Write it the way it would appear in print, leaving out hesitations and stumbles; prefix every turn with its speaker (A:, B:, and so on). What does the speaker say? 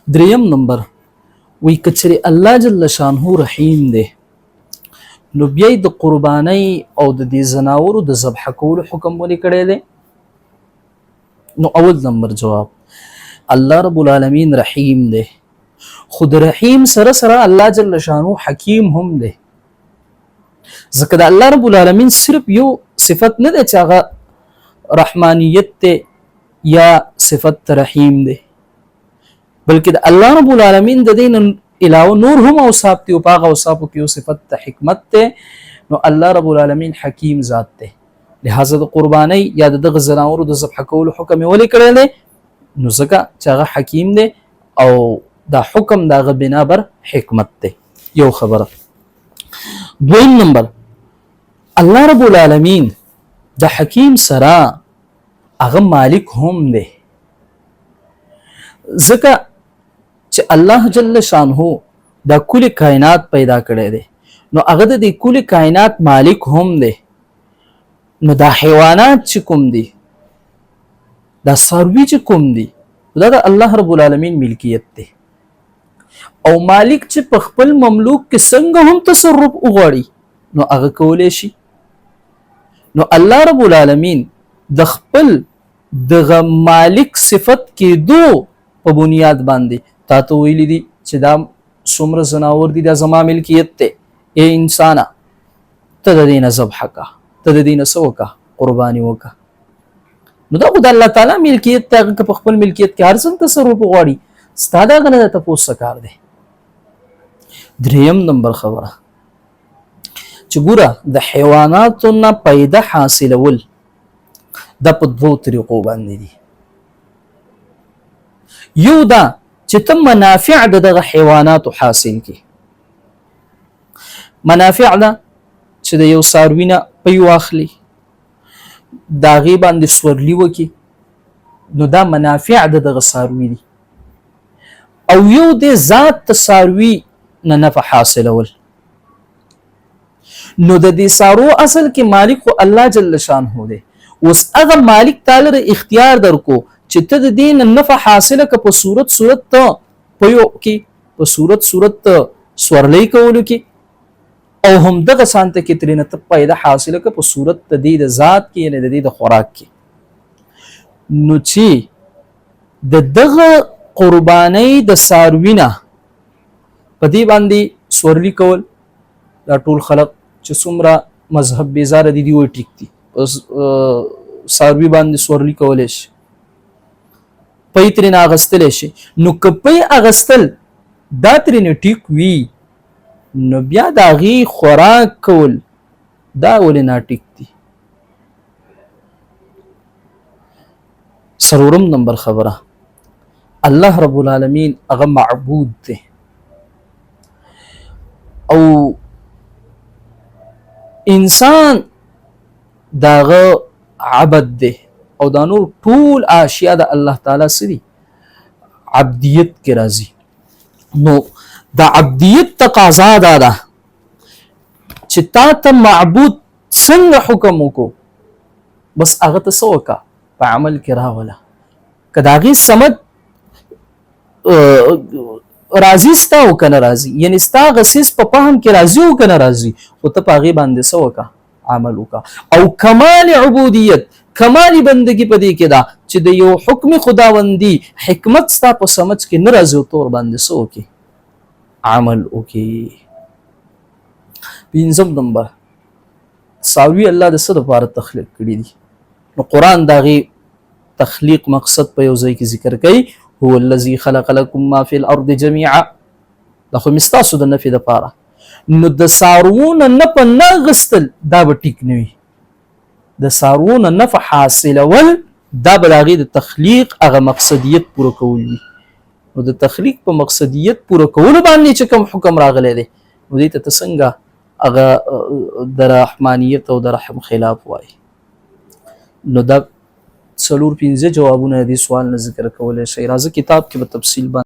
A: دریم نمبر وی کچری الله جل شانه رحیم دی، نو بیا د قربانۍ او د دې ځناورو د ذبح کولو حکم ولې کړی دی؟ نو اول نمبر جواب، الله رب العالمین رحیم دی، خو د رحیم سره سره الله جل شانه حکیم هم دی. ځکه د الله رب العالمین صرف یو صفت نه دی چې هغه رحمانیت دی یا صفت رحیم دی، بلکې د الله رب العالمین د دین علاوه نور هم اوصاف دي، او په هغه اوصافو کې یو صفت ته حکمت دی. نو الله رب العالمین حکیم ذات دی، لہذا د قربانۍ یا د دغه ځناورو د ذبح کولو حکم یې ولې کړی دی؟ نو ځکه چې هغه حکیم دی او دا حکم د هغه بنا بر حکمت دی. یو خبره. دویم نمبر، الله رب العالمین د حکیم سره هغه مالک هم دی، ځکه چې الله جل شانه دا کل کائنات پیدا کړی دی، نو هغه د دې کل کائنات مالک هم دی. نو دا حیوانات چې کوم دي، دا څاروي چې کوم دي، دا د الله رب العالمین ملکیت دی، او مالک چې په خپل مملوک کې څنګه هم تصرف وغواړي نو هغه کولی شي. نو الله رب العالمین د خپل دغه مالک صفت کېدو په بنیاد باندې تا ته ویلي دي چې دا څومره ځناور دي، دا زما ملکیت دی، ای انسانه ته د دې نه ذبح که، ته د دې نه څه وکړه، قرباني وکړه. نو دا خو د الله تعالی ملکیت دی، هغه که په خپل ملکیت کې هر څنګه تصرف وغواړي، ستا د هغه نه د تپوس څه کار دی؟ دریم نمبر خبره چې ګوره د حیواناتو نه پیدا حاصلول دا په دوو طریقو باندې دي. یو دا چې ته منافع د دغه حیواناتو حاصل کړې. منافع ده چې د یو څاروي نه پی واخلي، د هغې باندې سورلي وکړي، نو دا منافع د دغه څاروي دي. او یو د ذات ته څاروي نه نفع حاصلول، نو د دې څارو اصل کې مالک خو الله جل شانه دی. اوس هغه مالک تعالی د اختیار درکو چې ته د دې نه نفع حاصله که په صورت صورت ته پیو کې، په صورت صورت ته سورلۍ کولو کې، او هم دغه سانته کې ترې نه ته پیدا حاصله که په صورت د دې د ذات کې، یعنې د دې د خوراک کې. نو چې د دغه قربانۍ د څاروي نه په دې باندې سورلي کول، دا ټول خلق چې څومره مذهب بیزاره دي، دی وایي ټیک دي، څاروي باندې سورلي کولی شي، پی ترې نه اخیستلی شي. نو که پی اخیستل دا ترې نه ټیک وي، نو بیا د هغې خوراک کول دا ولې ناټیک دي؟ څلورم نمبر خبره، الله رب العالمین هغه معبود دی او انسان داغه عبد دی، او دا نور ټول اشیاء د الله تعالی سری عبدیت کې راځي. نو د عبدیت تقاضا دا ده چې تا ته معبود څنګه حکم وکړو، بس هغه ته څه وکړه، په عمل کې راوله. که د هغې سمد راضي ستا او که نه راضي، یعنې ستا هغه څیز په فهم کې راضي او که نه راضي، خو ته په هغې باندې څه وکړه، عمل وکړه. او کمال عبودیت، کمال بندگی په دې کې ده چې د یو حکم خداوندي حکمت ستا په سمج کې نه راځي او تور باندې څه وکړي، عمل وکړي. پنځم نمبر، څاروي الله د څه دپاره تخلیق کړي دي؟ نو قرآن د هغې تخلیق مقصد په یو ځای کې ذکر کوي، هو الذي خلق لكم ما في الارض جميعا. دا خو مې ستاسو د نفع دپاره. نو د څاروو نه نفع نه اخیستل دا به ټیک نه وي، د څاروو نه نفع حاصلول دا به د هغې د تخلیق هغه مقصدیت پوره کول وي. نو د تخلیق په مقصدیت پوره کولو باندې چې کوم حکم راغلی دی، نو دې ته ته څنګه هغه د رحمانیت او د رحم خلاف وایي؟ نو دا څلور پنځه جوابونه د دې سوال نه ذکر کولی شئ. راځه کتاب کې به تفصیل باندې